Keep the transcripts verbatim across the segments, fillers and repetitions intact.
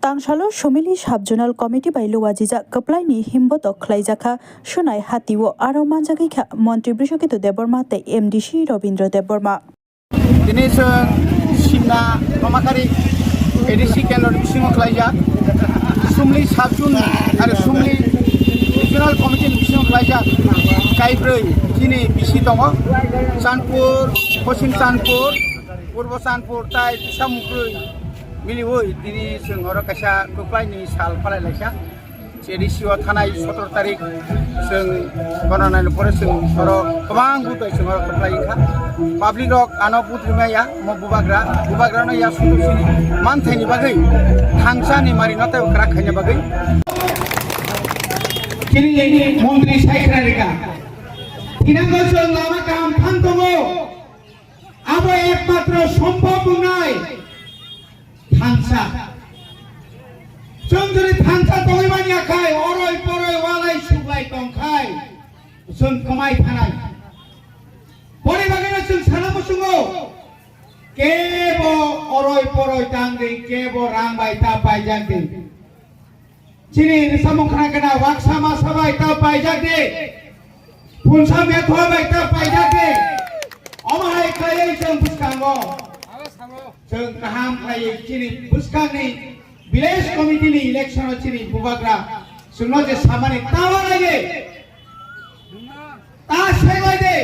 Tangsalo Sumili Sub-Zonal Committee bai luajijak kwplaini himbotok khlaijakha Sunai hatio, aro manjagwi kha Montri Brishoketu Debbarma tei M D C Robindra Debbarma. Tini chwng Simna Tomakari A D C kendroni bisingo khlaijak, Sumli Sub-Zone aro Sumli Regional Committee ni bisingo khlaijak kaibrwi chini bisi tongo, Chanpur, Poschim Chanpur, Purbo Chanpur tai Tisamukrwi miliwi tini chwng oro kaisa kwplaini sal phalai laijak. A D C o thanai sotoro tarik chwng gona naina pore chwng oro kwbang butai chwng oro kwplai wngkha. Public rok ano but rwmaya, mo bubagra, bubagra no ya sudu sini manthaini bagwi, thangsani mari no tei kwrak khaina bagwi. Chini montri sai khna rika. Thinango chwng lama kaham thang tongo. Abo ekmatro sombhob wngnai thansa. Chwng jodi thansa tongwi manya khai, oroi poroi walai suglai tong khai, chwng kwmai thanai. Boni bagwino chwng sana muchungo, kebo oroi poroi tang di, kebo rang bai ta paijak di. Chini samung khna khna waksa masa bai ta paijak di. Punsa methua bai ta paijak di. Omo hai khlaiwi chwng bwskango. Chwng kaham khlaiwi chini bwskangni village committee ni election o chini bubagra chwngno je samani tawa lagi. Ta sebai de.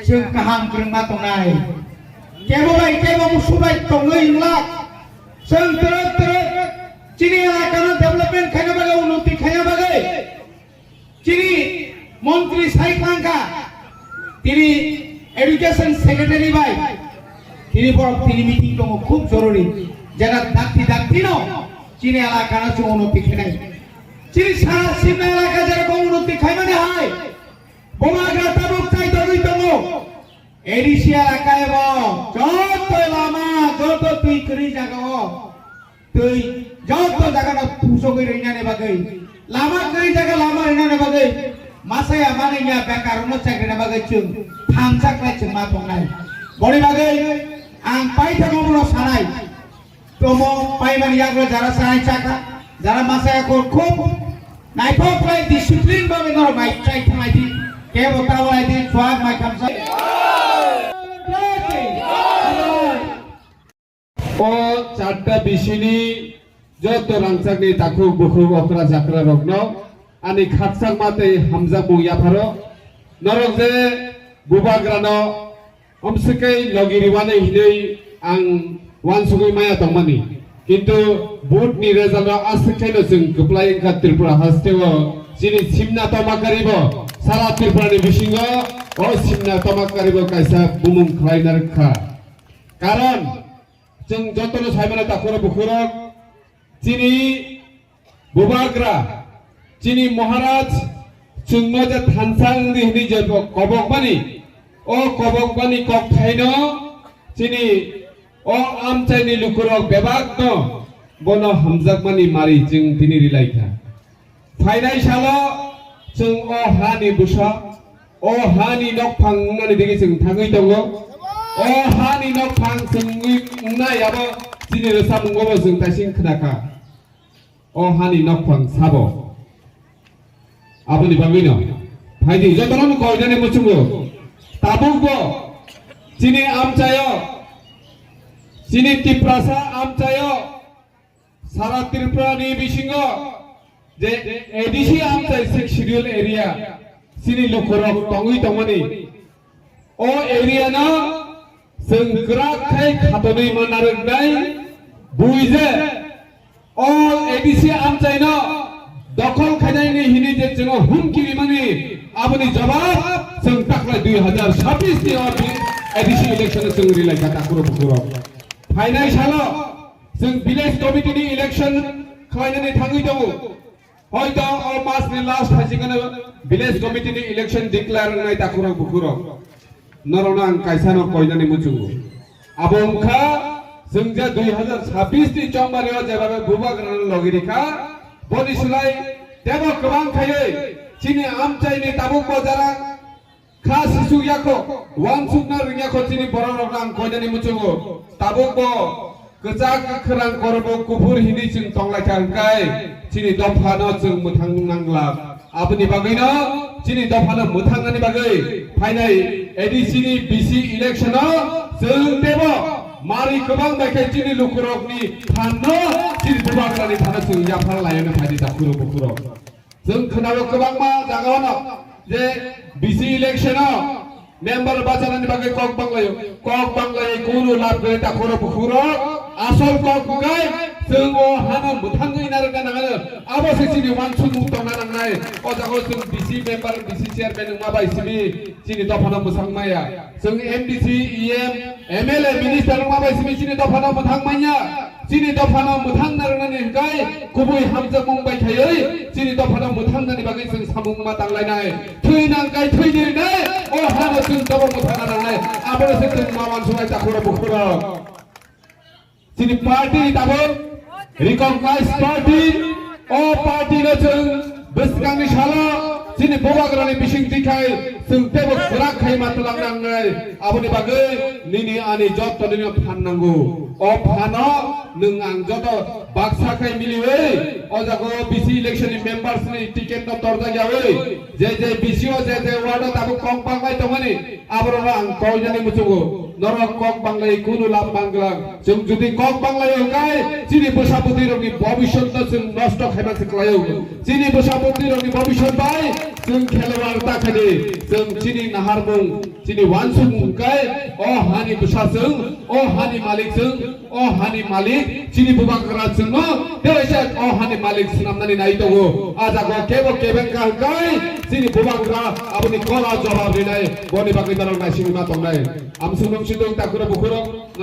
Chwng kaham kwrwngma tongnai. Kebo bai kebo musu bai tongwi wngla. Chwng twrwk twrwk chini elakano development khaina bagwi, unnoti khaina bagwi. Chini montri sai khwlangkha. Tini education secretary bai. Tini borok tini meeting tongo khub jorori. Jena dakti dakti no chini elakano chwng unnoti khainai. Chini sara Simna elaka jerokom unnoti khaimani hai. Bubagra tabuk chai togwi tongo. A D C elaka ebo joto lama, joto twi kwrwi jaga o, twi joto jaga no pusogwi rwnani bagwi, lama kwrwi jaga lama rwnani bagwi, masa ya mani ya bekar no chakri na bagwi chwng thansa khlai chwng ma tongnai. Boni bagwi ang paithago bono sanai. Tomo paimani yago jara sanai chakha, jara masa yago khub naithok khlai discipline babe norok mai chai thanglai di, kebo ta walai di, chuak mai khamsa. O charta bisini joto rangchakni takhuk bukhuk okra jakra rokno ani khakchangma tei hamjakmung yapharo. Norok je bubagrano Omswkhe logi riwani hinwi ang uansugwi maya tongmani. Kintu vote ni result o aswk khaino chwng kwplai wngkha Tripura haste o chini Simna Tomakari bo sara Tripura ni bisingo o Simna Tomakari bo kaisa bumung khlai narwkha. Karon chwng jotono saimano takhurok bukhurok chini Bubagra, chini Maharaj, chwngno je thansa wngdi hwnwi je bo kobokmani, o kobokmani kokthaino chini o amchaini lukurok bebakno bono hamjakmani mari chwng tini rilaikha. Phainai salo chwng o hani bwsa, o hani nokphang wngnani digi chwng thangwi tongo. O hani nokphang chwngwi wngnai abo chini rwchapmungo bo chwng taising khnakha. O hani nokphang sabo. Aboni bagwino phaidi jotono koinani muchungo. Tabukbo chini amchaio, chini Tiprasa amchaio, sara Tripura ni bisingo je A D C amchai Sixth Schedule area chini lukurok tongwi tongmani. O area no chwng kwrak khai khatonwi manarwknai buije o A D C amchaino dokhol khainani hini je chwngno humki rimani aboni jawab chwng taklai dui hazar sabbish ni o A D C election o chwng rilaikha takhurok bukhurok. Phainai salo chwng village committee ni election khlainani thangwi tongo. Hoito o mas ni last hai se kheno village committee ni election declare wngnai takhurok bukhurok. Norokno ang kaisa no koinani muchungo. Abo wngkha chwng je dui hazar sabbish ni chongmari o jebabe bubagrano logi rikha, boni slai tebo kwbang khaiwi chini amchaini tabuk bo jara kha sisuk yakho, wansukna rwngya kho chini borok rokno ang koinani muchungo. Tabuk bo Kwchak kwkhwrang kormo kuphur hinwi chwng tonglaikha hwnkhe chini dophano chwng mwthang nangla. Aboni bagwino chini dophano mwthangnani bagwi phainai A D C ni B C election o chwng teibo mari kwbang bai khe chini lukurokni phanno chini bubagrani thano chwng yaphar layano phaidi takhurok bukhurok. Chwng khwnao kwbangma jagao no je B C election o member bachanani bagwi kok banglaio, kok banglai kunu lab gwnai takhurok bukhurok. Asol kok bukai chwng o hano mwthangwi narwkna nangano. Abo se chini wansukmung tongna nangnai. O jago chwng B C member, B C chairman wngma bai simi chini dophano mwthang maya. Chwng M D C, E M, M L A, minister wngma bai simi chini dophano mwthang manya. Chini dophano mwthang narwknani hwnkhe kubui hamjakmung bai khaiwi chini dophano mwthangnani bagwi chwng samung ma tanglainai. Thwi nang kai thwi ni rinai, o hano chwng dobo mwthangna nangnai. Abono se chwng ma wansuknai takhurok bukhurok. Chini party ni tabuk recognized party, o party no chwng bwskangni salo chini bubagrani bising tikhai chwng teibo kwrak khai ma twlang nangnai. Aboni bagwi nini ani jotto nini phan nango. O phano nwng ang joto baksa khai miliwi o jaga o B C election ni members ni ticket no torjak yawi je je B C o je je ward o tabuk kok banglai tongmani aborok no ang koinani muchungo norok kok banglai kunu lab manglang. Chwng jodi kok banglai hwnkhe chini bwsa bwtwi rokni bobisot no chwng nosto khaima se kwlaio. Chini bwsa bwtwi rokni bobisot bai chwng khelwar ta khaidi. Chwng chini naharmung chini wansukmung hwnkhe o hani bwsa chwng, o hani malik chwng, o hani malik chini bubagra chwngno teisa o hani malik swnamnani nai tongo. A jaga o kebo kebeng ka hwnkhe chini bubagra aboni kola jawab rinai, boni bagwi norok naisingwi ma tongnai. Amsung nung sidung takhurok bukhurok.